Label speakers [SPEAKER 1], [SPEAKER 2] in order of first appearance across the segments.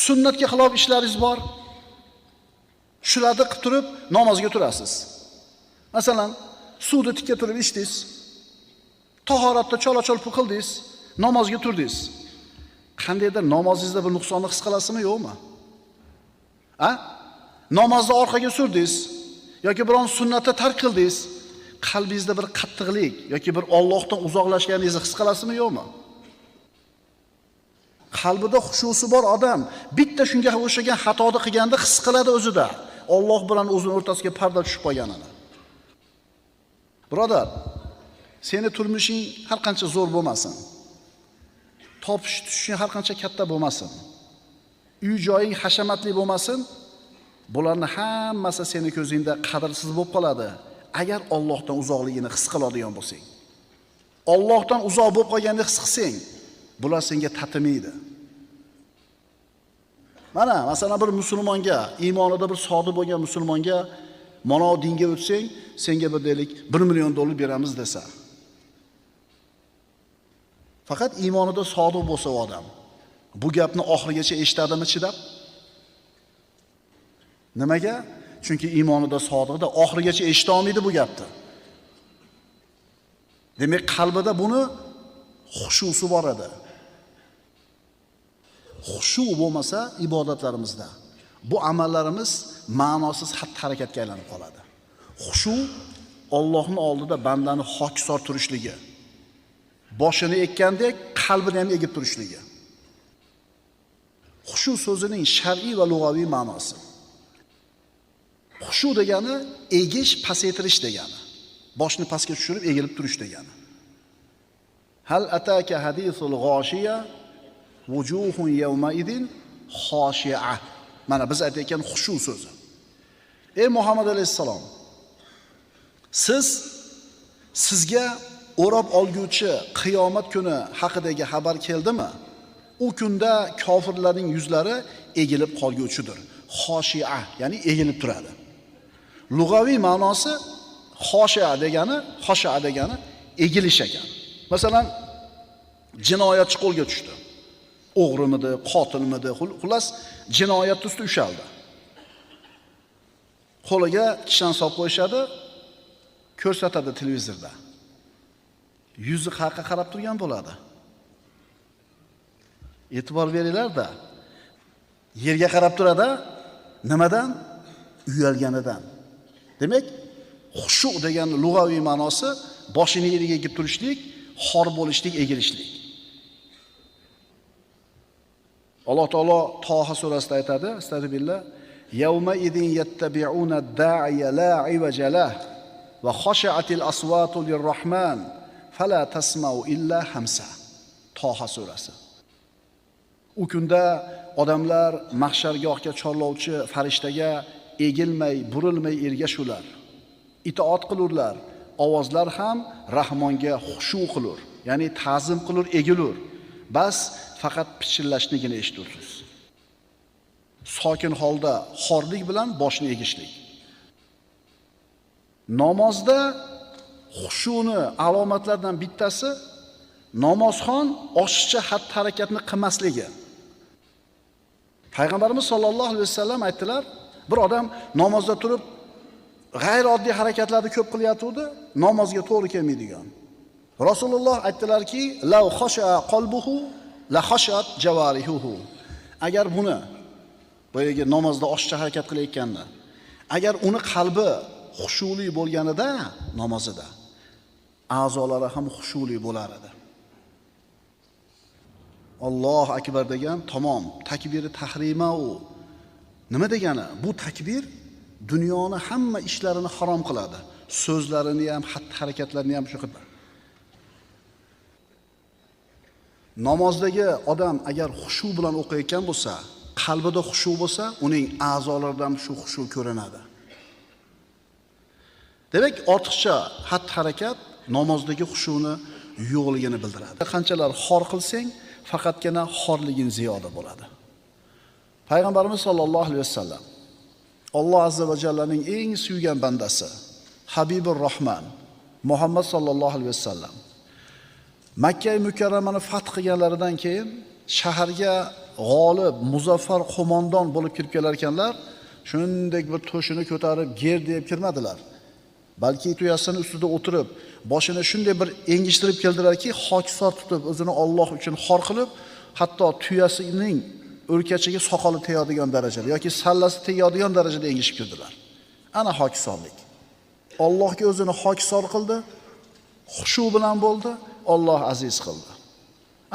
[SPEAKER 1] Sunnatga xilof ishlaringiz bor. Shularni qilib turib namozga turasiz. Masalan, suvni tikka turib ichdingiz. Tahoratda chola-cholpi qildingiz, namozga turdingiz. Qandaydir namozingizda bir nuqsonni his qilasizmi, yo'qmi? A? Namozni orqaga surdingiz yoki biron sunnatni tark qildingiz, qalbingizda bir qattiqlik yoki bir Allohdan uzoqlashganingizni his qilasizmi, yo'qmi? Qalbida xushusi bor odam bitta shunga o'xshagan xatoni qilganda his qiladi o'zida. Alloh bilan o'zining o'rtasiga parda tushib qolganini. Birodar, seni turmushing har qancha zo'r bo'lmasin. Topish tushishing har qancha katta bo'lmasin. Uy joying hashamatli bo'lmasin, bularning hammasi seni ko'zingda qadrsiz bo'lib qoladi agar Allohdan uzoqligini his qiladigan bo'lsang. Allohdan uzoq bo'lib qolganini his qilsang, bular senga tatimaydi. Mana, masalan, bir musulmonga, iymonida bir sodiq bo'lgan musulmonga mana dinga o'tsang, senga bir deylik 1 million dollar beramiz desa. Faqat iymonida sodiq bo'lsa u odam, bu gapni oxirigacha eshitadimi chidab? Nimaga? Chunki iymonida sodiqda oxirigacha eshita olmaydi bu gapni. Demak, qalbida buni xushusi bor edi. Xushu bo'lmasa ibodatlarimizda bu amallarimiz ma'nosiz xatti-harakatga aylanib qoladi. Xushu Allohning oldida bandani hokisor turishligi, boshini ekkandek qalbini ham egib turishligi. Xushu so'zining shar'iy va lug'aviy ma'nosi. Xushu degani egish, pasaytirish degani. Boshni pastga tushirib egilib turish degani. Hal ataka hadisul g'oshiya wujuhun yawma idin xoshi'a. Mana biz aytayotgan xushu so'zi. Ey Muhammad alayhissalom, siz sizga o'rab olguvchi qiyomat kuni haqidagi xabar keldimi? U kunda kofirlarning yuzlari egilib qolguvchidir. Xoshi'a, ya'ni egilib turadi. Lug'aviy ma'nosi xoshi'a degani, xoshi'a degani egilish ekan. Masalan, jinoyatchi qo'lga tushdi. O'g'rimidi, qotilmidi, xullas jinoyat ustida ushaldi. Qo'liga kishan solib qo'yishadi, ko'rsatadi televizorda. Yuzi qayerga qarab turgan bo'ladi. E'tibor beringlar-da. Yerga qarab turadi, nimadan? Uyalganidan. Demak, xushu degan lug'aviy ma'nosi boshini yerga egib turishlik, xor bo'lishlik, egilishlik. Alloh taolo Toha surasida aytadi, astagfirullah, yawma idin yattabi'una ad-da'iya la iwaja lah va khashi'atil aswatu lirrahman fala tasma'u illa hamsa. Toha surasi. U kunda odamlar mahshargohga chorlovchi farishtaga egilmay, burilmay ergashular. Itoat qilurlar. Ovozlar ham Rahmonga xushu qilur, ya'ni ta'zim qilur, egilur. Bas faqat pichirlashnigina eshitursiz. Sokin holda xorlik bilan boshni egishlik. Namozda xushuni alomatlaridan bittasi namozxon oshiqcha xatti-harakatni qilmasligi. Payg'ambarimiz sollallohu alayhi vasallam aytdilar, bir odam namozda turib g'ayrioddiy harakatlarni ko'p qilyotgandi, namozga to'g'ri kelmaydigan. Rasululloh aytdilarki, law khasha qalbuhu la khashat jawarihuhu. Agar buni boyagi namozda oshiqcha harakat qilayotganda, agar uni qalbi xushuli bo'lganida namozida a'zolari ham xushuli bo'lar edi. Allohu akbar degan tamom, takbiri tahrima u. Nima degani? Bu takbir dunyoni hamma ishlarini harom qiladi. So'zlarini ham, xatti-harakatlarini ham shu qiladi. Namozdagi odam agar xushu bilan o'qiyotgan bo'lsa, qalbida xushu bo'lsa, uning a'zolaridan shu xushu ko'rinadi. Demak, ortiqcha xatti-harakat namozdagi xushuni yo'qligini bildiradi. Qanchalar xor qilsang, faqatgina xorliging ziyoda bo'ladi. Payg'ambarimiz sollallohu alayhi vasallam Alloh azza va jallaning eng suygan bandasi Habibur Rahman Muhammad sollallohu alayhi vasallam Makka mukarramani fath qilganlaridan keyin shaharga g'olib, muzaffar qo'mondon bo'lib kirib kelar ekanlar, shunday bir to'shini ko'tarib ger deb kirmadilar. Balki tuyasini ustida o'tirib, boshini shunday bir engishtirib keldilarki, hokisor tutib, o'zini Alloh uchun xor qilib, hatto tuyasining o'rkachiga soqoli tegadigan darajada yoki sallasi tegadigan darajada engishib kirdilar. Ana hokisorlik. Allohga o'zini hokisor qildi, xushu bilan bo'ldi, Alloh aziz qildi.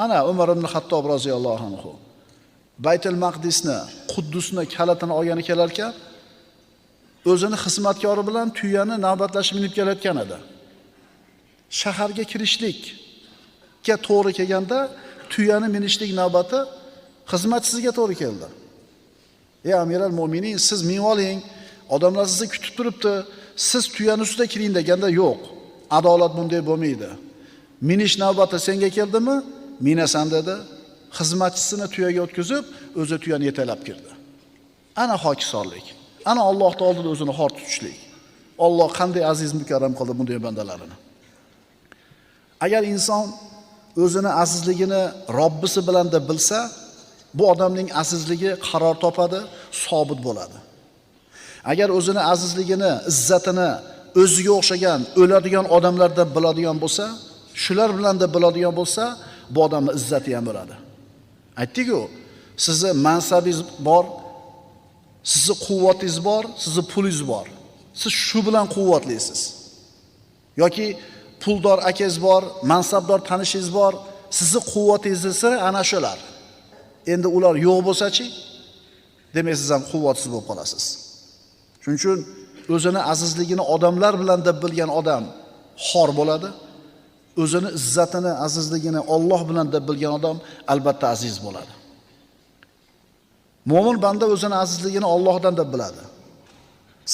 [SPEAKER 1] Ana Umar ibn Xattob roziyallohu anhu Baytul Maqdisni, Quddusni kalitini olgani kelarkan, o'zini xizmatkori bilan tuyani navbatlashib minib kelayotgan edi. Shaharga kirishlikka to'g'ri kelganda tuyani minishlik navbati xizmatchisiga to'g'ri keldi. Ey Amiral Mo'minin, siz minib oling, odamlar sizni kutib turibdi, siz tuyani ustida kiring deganda yo'q. Adolat bunday bo'lmaydi. Minish navbati senga keldimi? Minasan dedi. Xizmatchisini tuyaga o'tkazib, o'zi tuyani yetalab kirdi. Ana hokisorlik. Ana Alloh oldida o'zini xor tutishlik. Alloh qanday aziz mukarram qildi bunday bandalarini. Agar inson o'zini azizligini Robbisi bilan deb bilsa, bu odamning azizligi qaror topadi, sobit bo'ladi. Agar o'zini azizligini, izzatini o'ziga o'xshagan o'ladigan odamlardan biladigan bo'lsa, shular bilan deb biladigan bo'lsa, bu odamning izzati ham bo'ladi. Aytdik-ku, sizni mansabingiz bor, sizni quvvatingiz bor, sizni pulingiz bor. Siz shu bilan quvvatlisiz. Yoki puldor akangiz bor, mansabdor tanishingiz bor, sizni quvvatingizni siri ana shular. Endi ular yo'q bo'lsa-chi, demak siz ham quvvatsiz bo'lib qolasiz. Shuning uchun o'zini azizligini odamlar bilan deb bilgan odam xor bo'ladi. O'zini izzatini, azizligini Alloh bilan deb bilgan odam albatta aziz bo'ladi. Mo'min banda o'zini azizligini Allohdan deb biladi.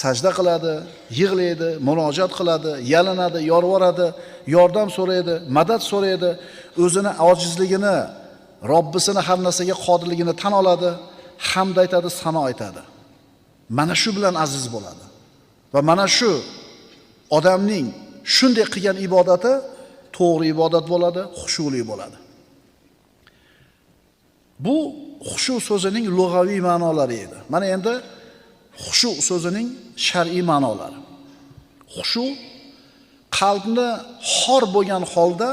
[SPEAKER 1] Sajda qiladi, yig'laydi, munojat qiladi, yalinadi, yorvoradi, yordam so'raydi, madad so'raydi, o'zini ojizligini, Robbisini har narsaga qodirligini tan oladi, hamd aytadi, sano aytadi. Mana shu bilan aziz bo'ladi. Va mana shu odamning shunday qilgan ibodati to'g'ri ibodat bo'ladi, xushuli bo'ladi. Bu xushu so'zining lug'aviy ma'nolari edi. Mana endi xushu so'zining shar'iy ma'nolari. Xushu qalbni xor bo'lgan holda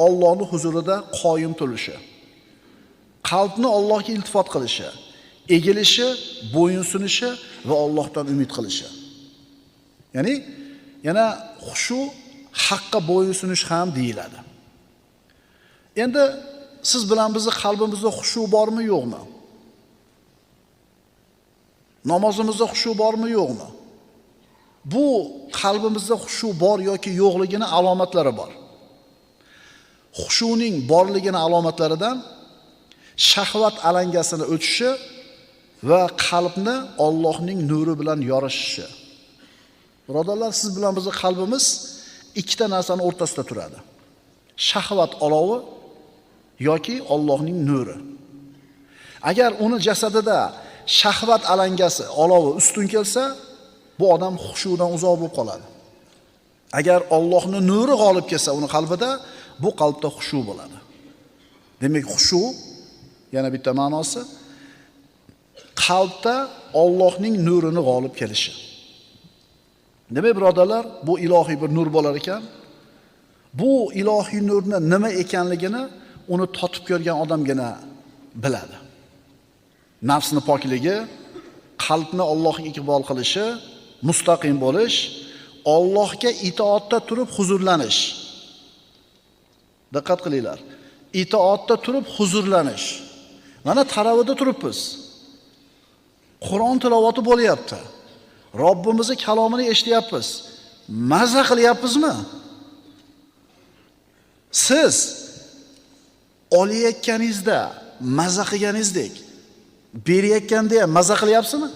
[SPEAKER 1] Allohning huzurida qoyim turishi. Qalbni Allohga iltifot qilishi, egilishi, bo'yin sunishi va Allohdan umid qilishi. Ya'ni yana xushu haqqa bo'yin sunish ham deyiladi. Endi siz bilan bizni qalbimizda xushu bormi, yo'qmi? Namozimizda xushu bormi, yo'qmi? Bu qalbimizda xushu bor yoki yo'qligini alomatlari bor. Xushuning borligini alomatlaridan shahvat alangasini o'tishi va qalbni Allohning nuri bilan yorishishi. Birodarlar, siz bilan bizni qalbimiz ikkita narsaning o'rtasida turadi. Shahvat olovi yoki Allohning nuri. Agar uni jasadida shahvat alangasi, olovi ustun kelsa, bu odam xushudan uzoq bo'lib qoladi. Agar Allohning nuri g'olib kelsa uni qalbida, bu qalbda xushu bo'ladi. Demak, xushu yana bitta ma'nosi qalbda Allohning nurini g'olib kelishi. Demak, birodarlar, bu ilohiy bir nur bo'lar ekan. Bu ilohiy nurni nima ekanligini uni totib ko'rgan odamgina biladi. Nafsni pokligi, qalbni Allohga iqbol qilishi, mustaqim bo'lish, Allohga itoatda turib huzurlanish. Diqqat qilinglar. Itoatda turib huzurlanish. Mana tarovihda turibmiz. Qur'on tilovati bo'lyapti. Robbimizning kalomini eshityapmiz. Maza qilyapmizmi? Siz olayotganingizda maza qilganingizdek, berayotganda ham maza qilyapsizmi?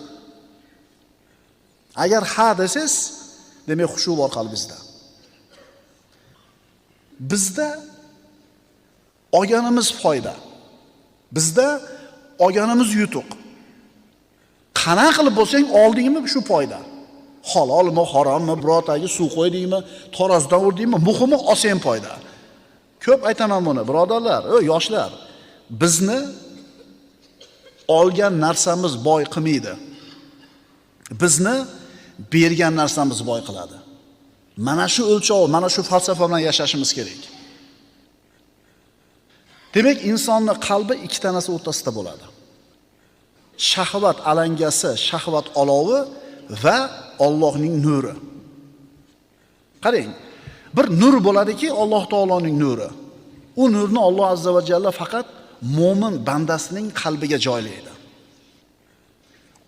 [SPEAKER 1] Agar ha desangiz, demak xushu bor qalbingizda. Bizda olganimiz foyda. Bizda olganimiz yutuq. Qana qilib bo'lsang oldingmi shu foyda. Halolmi, harommi, birotaga suv qo'ydingmi, tarozidan urdingmi, muhimi olsang foyda. Ko'p aytaman buni, birodarlar, yoshlar. Bizni Olgan narsamiz boy qilmaydi. Bizni bergan narsamiz boy qiladi. Mana shu o'lchov, mana shu falsafa bilan yashashimiz kerak. Demak, insonning qalbi ikki tanasi o'rtasida bo'ladi. Shahvat alangasi, shahvat olovi va Allohning nuri. Qarang, bir nur bo'ladiki, Alloh taoloning nuri. U nurni Alloh azza va jalla faqat mo'min bandasining qalbiga joylaydi.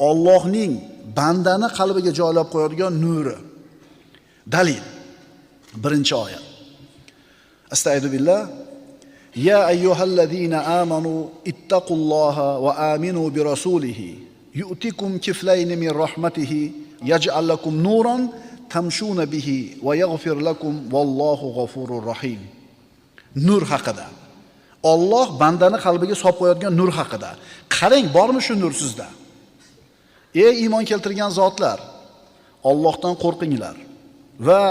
[SPEAKER 1] Allohning bandani qalbiga joylab qo'yadigan nuri. Dalil. Birinchi oyat. Astaidu billah. Ya ayyuhallazina amanu ittaqulloha va aminu bi rasulihi yu'tikum kiflayn min rahmatihi yaj'al lakum nuran tamshuna bihi va yaghfir lakum vallohu g'afurur rahim. Nur haqida. Alloh bandani qalbiga solib qo'yadigan nur haqida. Qarang, bormi shu nur sizda? Ey iymon keltirgan zotlar, Allohdan qo'rqinglar va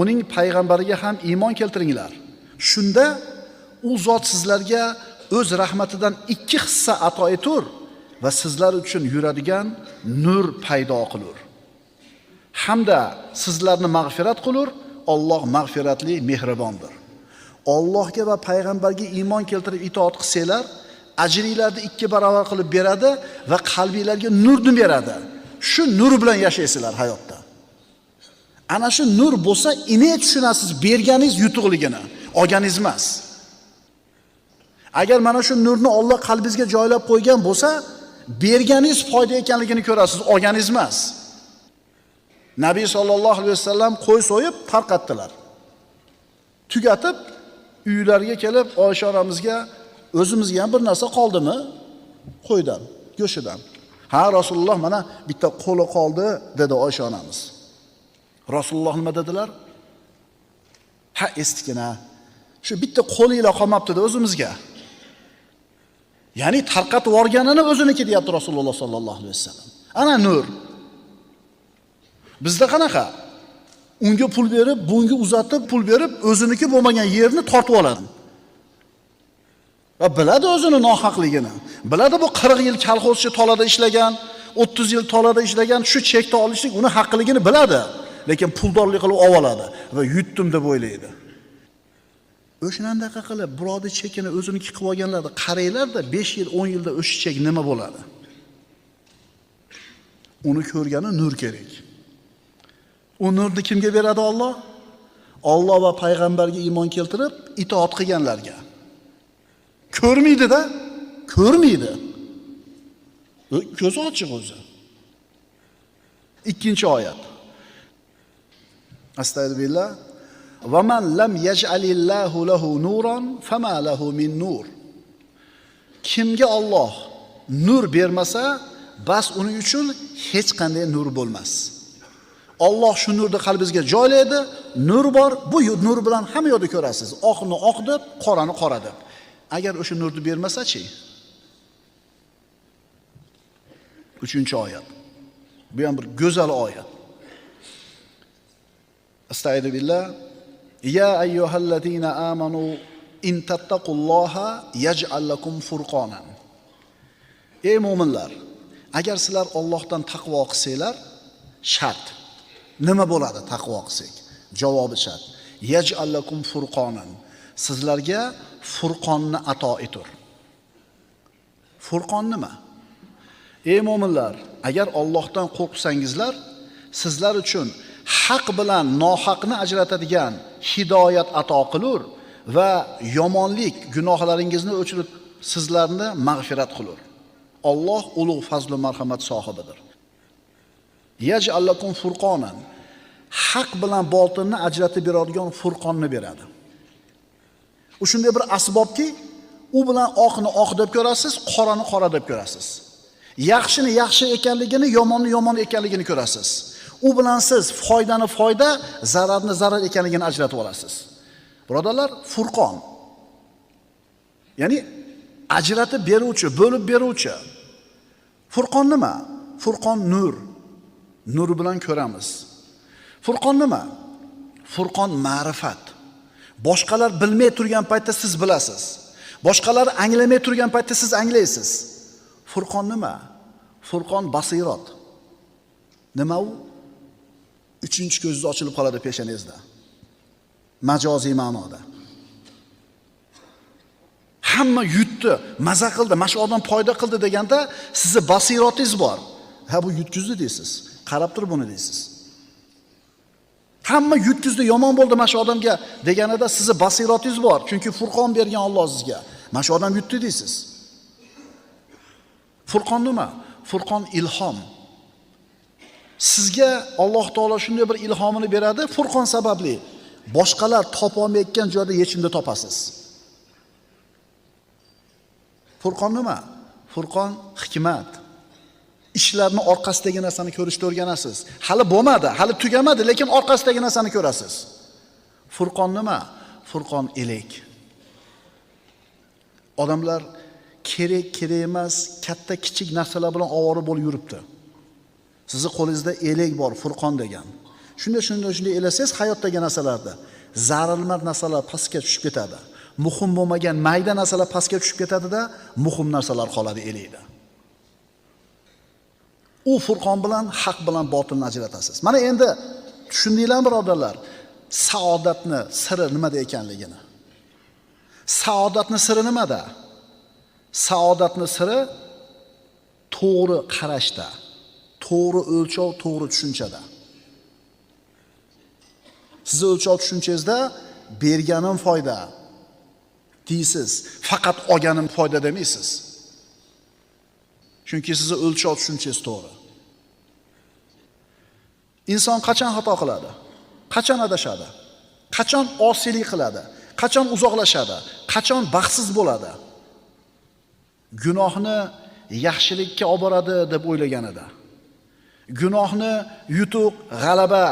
[SPEAKER 1] uning payg'ambariga ham iymon keltiringlar. Shunda u zot sizlarga o'z rahmatidan 2 hissa ato etur va sizlar uchun yuradigan nur paydo qilur. Hamda sizlarni mag'firat qilur. Alloh mag'firatli, mehribondir. Allohga va payg'ambarga iymon keltirib itoat qilsanglar, ajringlarni 2 barobar qilib beradi va qalbinglarga nurni beradi. Shu nur bilan yashaysizlar hayotda. Ana shu nur bo'lsa, ine tushunasiz berganingiz yutuqligini, olganingiz emas. Agar mana shu nurni Alloh qalbingizga joylab qo'ygan bo'lsa, berganingiz foyda ekanligini ko'rasiz, olganingiz emas. Nabiy sollallohu alayhi vasallam qo'y so'yib tarqatdilar. Tugatib uylariga kelib Oysha onamizga o'zimizga ham bir narsa qoldimi? Qo'ydan, go'shidan. Ha, Rasululloh mana bitta qo'li qoldi, dedi Oysha onamiz. Rasululloh nima dedilar? Ha, estikina. Shu bitta qo'li ila qolmabdi-da o'zimizga. Ya'ni tarqatib yuborganini o'ziniki deyapti Rasululloh sollallohu alayhi vasallam. Ana nur. Bizda qanaqa? Unga pul berib, bunga uzatib, pul berib, o'ziniki bo'lmagan yerni tortib oladi. Va biladi o'zini nohaqligini. Biladi bu 40 yil kolxozchi tolada ishlagan, 30 yil tolada ishlagan, shu chekni olishlik uni haqligini biladi. Lekin puldorlik qilib oladi va yutdim deb o'ylaydi. O'shandaqa qilib birovning chekini o'ziniki qilib olganlarda qaranglar-da, 5 yil, 10 yilda o'sha chek nima bo'ladi? Uni ko'rgani nur kerak. U nurni kimga beradi Alloh? Alloh va payg'ambarga iymon keltirib, itoat qilganlarga. Ko'rmaydi-da, ko'rmaydi. Ko'zi ochiq o'zi. Ikkinchi oyat. Astagfirullah. Va man lam yaj'alillahu lahu nuran fama lahu min nur. Kimga Alloh nur bermasa, bas uning uchun hech qanday nur bo'lmas. Alloh shu nurni qalbingizga joylaydi, nur bor, bu nur bilan hamma yoqda ko'rasiz. Oqni oq deb, qorani qora deb. Agar o'sha nurni bermasa-chi? Uchinchi oyat. Bu ham bir go'zal oyat. Astagfiru billah. Ya ayyuhallazina amanu in tattaqulloha yaj'al lakum furqonan. Ey mu'minlar, agar sizlar Allohdan taqvo qilsanglar, shart. Nima bo'ladi taqvo qilsak? Javobi shart. Yaj'al lakum furqonan. Sizlarga furqonni ato etur. Furqon nima? Ey mu'minlar, agar Allohdan qo'rqsangizlar, sizlar uchun haq bilan nohaqni ajratadigan hidoyat ato qilur va yomonlik gunohlaringizni o'chirib sizlarni mag'firat qilur. Alloh ulug' fazl va marhamat sohibidir. Yaj'al lakum furqonan. Haq bilan botilni ajratib beradigan furqonni beradi. U shunday bir asbobki, u bilan oqni oq deb ko'rasiz, qorani qora deb ko'rasiz. Yaxshini yaxshi ekanligini, yomonni yomon ekanligini ko'rasiz. U bilan siz foydani foyda, zararni zarar ekanligini ajratib olasiz. Birodarlar, furqon. Ya'ni ajratib beruvchi, bo'lib beruvchi. Furqon nima? Furqon nur. Nur bilan ko'ramiz. Furqon nima? Furqon ma'rifat. Boshqalar bilmay turgan paytda siz bilasiz. Boshqalar anglamay turgan paytda siz anglaysiz. Furqon nima? Furqon basirat. Nima u? Uchinchi ko'zingiz ochilib qoladi peshonangizda. Majoziy ma'noda. Hamma yutdi, maza qildi, mana shu odam foyda qildi deganda sizni basirotingiz bor. Ha, bu yutkizdi deysiz. Qarab tur buni deysiz. Hamma yutkizdi, yomon bo'ldi mana shu odamga deganida sizni basirotingiz bor. Chunki Furqon bergan Alloh sizga. Mana shu odam yutdi deysiz. Furqon nima? Furqon ilhom. Sizga Alloh taolo shunday bir ilhomini beradi, Furqon sababli boshqalar topa olmayotgan joyda yechimni topasiz. Furqon nima? Furqon hikmat. Ishlarni orqasidagi narsani ko'rishni o'rganasiz. Hali bo'lmadi, hali tugamadi, lekin orqasidagi narsani ko'rasiz. Furqon nima? Furqon elak. Odamlar kerak, kerak emas, katta kichik narsalar bilan ovora bo'lib yuribdi. Sizni qo'lingizda elak bor, Furqon degan. Shunday shunday shunday elasangiz hayotdagi narsalarda zarilmas narsalar pastga tushib ketadi. Muhim bo'lmagan mayda narsalar pastga tushib ketadi-da, muhim narsalar qoladi elakda. U Furqon bilan haq bilan botilni ajratasiz. Mana endi tushundinglarmi birodarlar? Saodatni siri nimada ekanligini. Saodatni siri nimada? Saodatni siri to'g'ri qarashda, to'g'ri o'lchov, to'g'ri tushunchada. Siz o'lchov tushunchangizda berganim foyda deysiz, faqat olganim foyda demaysiz. Chunki sizni o'lchov tushunchangiz to'g'ri. Inson qachon xato qiladi? Qachon adashadi? Qachon osiylik qiladi? Qachon uzoqlashadi? Qachon baxtsiz bo'ladi? Gunohni yaxshilikka olib boradi deb o'ylaganida. Gunohni yutuq, g'alaba,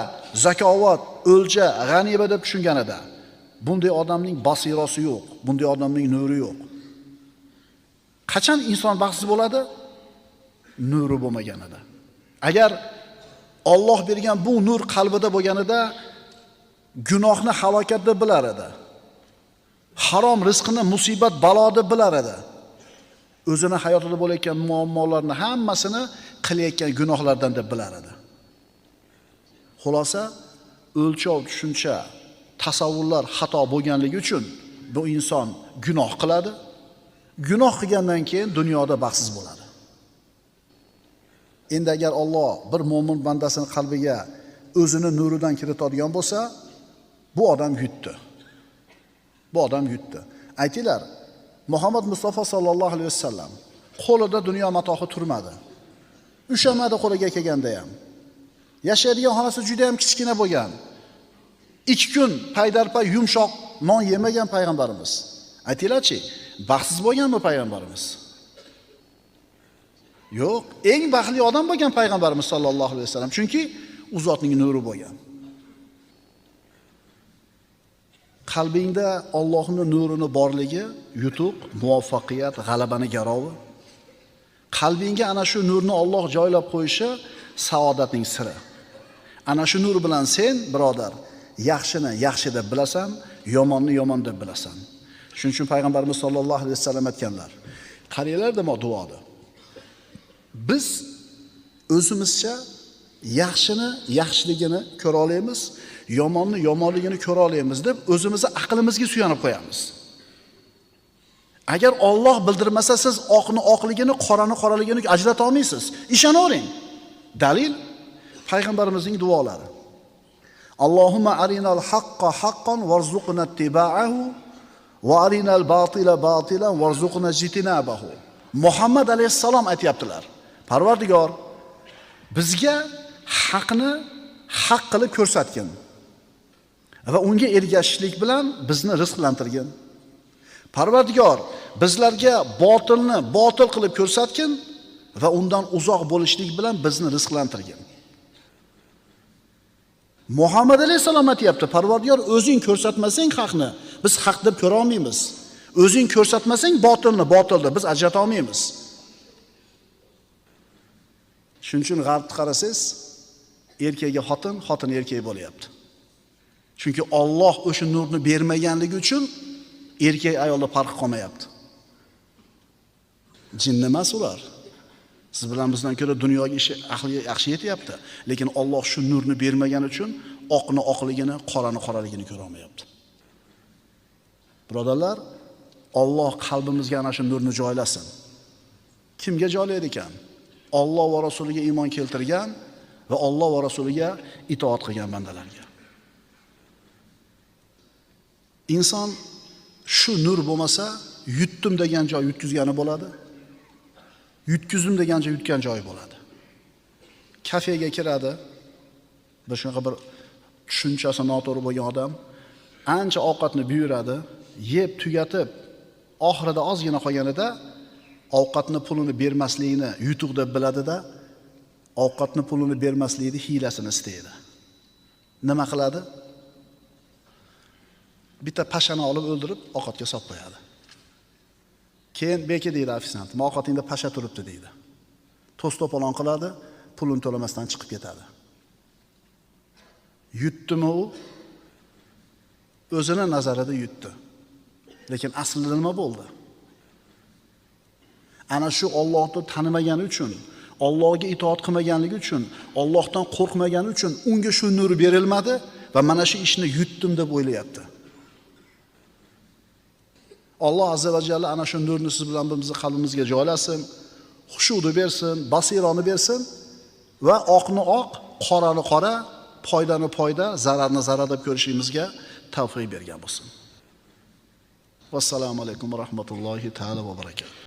[SPEAKER 1] zakovat, o'lja, g'aniba deb tushunganida. Bunday odamning basirosi yo'q, bunday odamning nuri yo'q. Qachon inson baxtsiz bo'ladi? Nuri bo'lmaganida. Agar Alloh bergan bu nur qalbida bo'lganida gunohni halokat deb bilar edi. Harom rizqini musibat, balo deb bilar edi. O'zini hayotida bo'layotgan muammolarni hammasini qilayotgan gunohlardan deb bilar edi. Xulosa, o'lchov, tushuncha, tasavvurlar xato bo'lganligi uchun bu inson gunoh qiladi. Gunoh qilgandan keyin dunyoda baxtsiz bo'ladi. Endi agar Alloh bir mo'min bandasini qalbiga o'zini nuridan kiritadigan bo'lsa, bu odam yutdi. Bu odam yutdi. Aytinglar, Muhammad Mustafa sallallohu alayhi vasallam qo'lida dunyo matohi turmadi. Ushamadi qo'liga kelganda ham. Yashaydigan xonasi juda ham kichkina bo'lgan. 2 kun paydarpay yumshoq non yemagan payg'ambarimiz. Aytinglarchi, baxtsiz bo'lganmi payg'ambarimiz? Yo'q, eng baxtli odam bo'lgan payg'ambarimiz sallallohu alayhi vasallam, chunki u zotning nuri bo'lgan. Qalbingda Allohning nurini borligi yutuq, muvaffaqiyat, g'alabani garovi. Qalbingga ana shu nurni Alloh joylab qo'yishi saodatning siri. Ana shu nur bilan sen, birodar, yaxshini yaxshi deb bilasan, yomonni yomon deb bilasan. Shuning uchun payg'ambarimiz sollallohu alayhi vasallam aytganlar. Qaranglar dema duoda. Biz o'zimizcha yaxshini yaxshiligini ko'ra olamiz, yomonni yomonligini ko'ra olamiz deb o'zimizni aqlimizga suyanib qo'yamiz. Agar Alloh bildirmasa siz oqni oqligini, qorani qoraligini ajrata olmaysiz. Ishonavering. Dalil payg'ambarimizning duolari. Allohumma arinal haqqa haqqan warzuqna ittiba'ahu va arinal batila batilan warzuqna ijtinabahu. Muhammad alayhissalom aytayaptilar. Parvardigor, bizga haqni haq qilib ko'rsatgin va unga ergashishlik bilan bizni rizqlantirgin. Parvardigor, bizlarga botilni botil qilib ko'rsatgin va undan uzoq bo'lishlik bilan bizni rizqlantirgin. Muhammad alayhissalom aytayapti, Parvardigor, o'zing ko'rsatmasang haqni, biz haq deb ko'ra olmaymiz. O'zing ko'rsatmasang botilni botil deb biz ajrata olmaymiz. Shuning uchun g'arbni qarasangiz, erkakka xotin, xotin erkak bo'lyapti. Chunki Alloh o'sha nurni bermaganligi uchun erkak ayolda farq qolmayapti. Jin emas ular. Siz bilan bizdan ko'ra dunyoga ishi ahliga yaxshi yetyapti, lekin Alloh shu nurni bermagani uchun oqni oqligini, qorani qoraligini ko'ra olmayapti. Birodarlar, Alloh qalbimizga ana shu nurni joylasin. Kimga joylaydi ekan? Alloh va rasuliga iymon keltirgan va Alloh va rasuliga itoat qilgan bandalarga. Inson shu nur bo'lmasa, yutdim degan joy yutkizgani bo'ladi. Yutkizdim degan joy yutgan joyi bo'ladi. Kafega kiradi. Bir shunaqa bir tushunchasi noto'g'ri bo'lgan odam ancha ovqatni buyuradi, yeb tugatib, oxirida ozgina qolganida ovqatni pulini bermasligini yutuq deb biladida, ovqatni pulini bermaslikni hiylasini istaydi. Nima qiladi? Bitta pashani olib o'ldirib ovqatga solib qo'yadi. Keyin beki deydi ofitsiant, ovqatingda pasha turibdi deydi. To's to'polon qiladi, pulini to'lamasdan chiqib ketadi. Yutdimi u? O'zini nazarida yutdi. Lekin aslida nima bo'ldi? Ana shu Allohni tanimagani uchun, Allohga itoat qilmaganligi uchun, Allohdan qo'rqmagani uchun unga shu nur berilmadi va mana shu ishni yutdim deb o'ylayapti. Alloh azza va jalla ana shu nurni siz bilan bizni qalbimizga joylasin, xushuni bersin, basirani bersin va oqni oq, qorani qora, foydani foyda, zararni zarar deb ko'rishimizga tavfiq bergan bo'lsin. Vassalomu alaykum va rahmatullohi taala va barakatuh.